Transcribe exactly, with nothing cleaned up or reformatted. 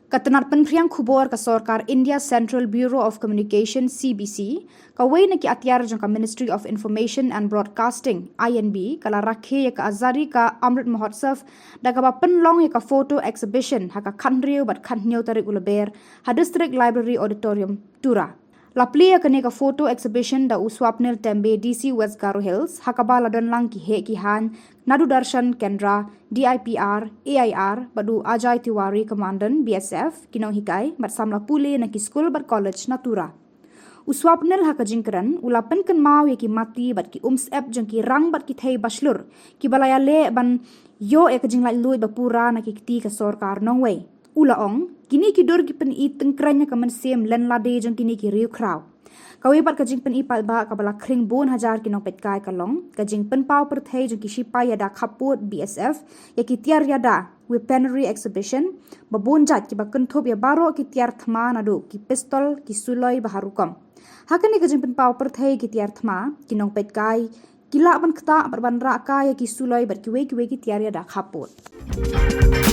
Ka tnat pynphriang khubor ka sorkar India Central Bureau of Communication, C B C, kawei na ki atiar jong ka Ministry of Information and Broadcasting, I N B, ka la rakhe ïa ka Azadi Ka Amrit Mahotsav da kaba pynlong ïa ka photo exhibition ha ka khathynriew bad khathynñiew tarik u Lber ha District Library Auditorium, Tura. La plie ïa kane ka photo exhibition da u Swapnil Tembe, D C West Garo Hills, ha kaba la don lang ki heh ki haiñ na Doordarshan Kendra, D I P R, A I R, bad u Ajay Tiwari, Commandant B S F, ki nonghikai bad samla pule na ki skul bad college na Tura. U Swapnil ha ka jingkren u la pynkynmaw ïa ki mati bad ki umsyep jong ki rang bad ki thei bashlur kiba la ïaleh ban ïoh ïa ka jinglaitluid ba pura na ki kti ka sorkar nongwei. U la ong, kine ki dur ki pyni tyngkrein ïa ka mynsiem lynlade jong kine ki riewkhraw. Kawei pat ka jingpyni paidbah kaba la khring bun hajar ki nongpeitkai ka long ka jingpynpaw pyrthei jong ki shipai ïada khappud, B S F, ïa ki tiar ïada, weaponry exhibition, ba bun jait kiba kynthup ïa baroh ki tiar thma naduh ki pistol, ki suloi ba har rukom. Ha kane ka jingpynpaw pyrthei ki tiar thma, ki nongpeitkai ki lah ban ktah bad ban rah kai ïa ki suloi bad kiwei kiwei ki tiar ïada khappud.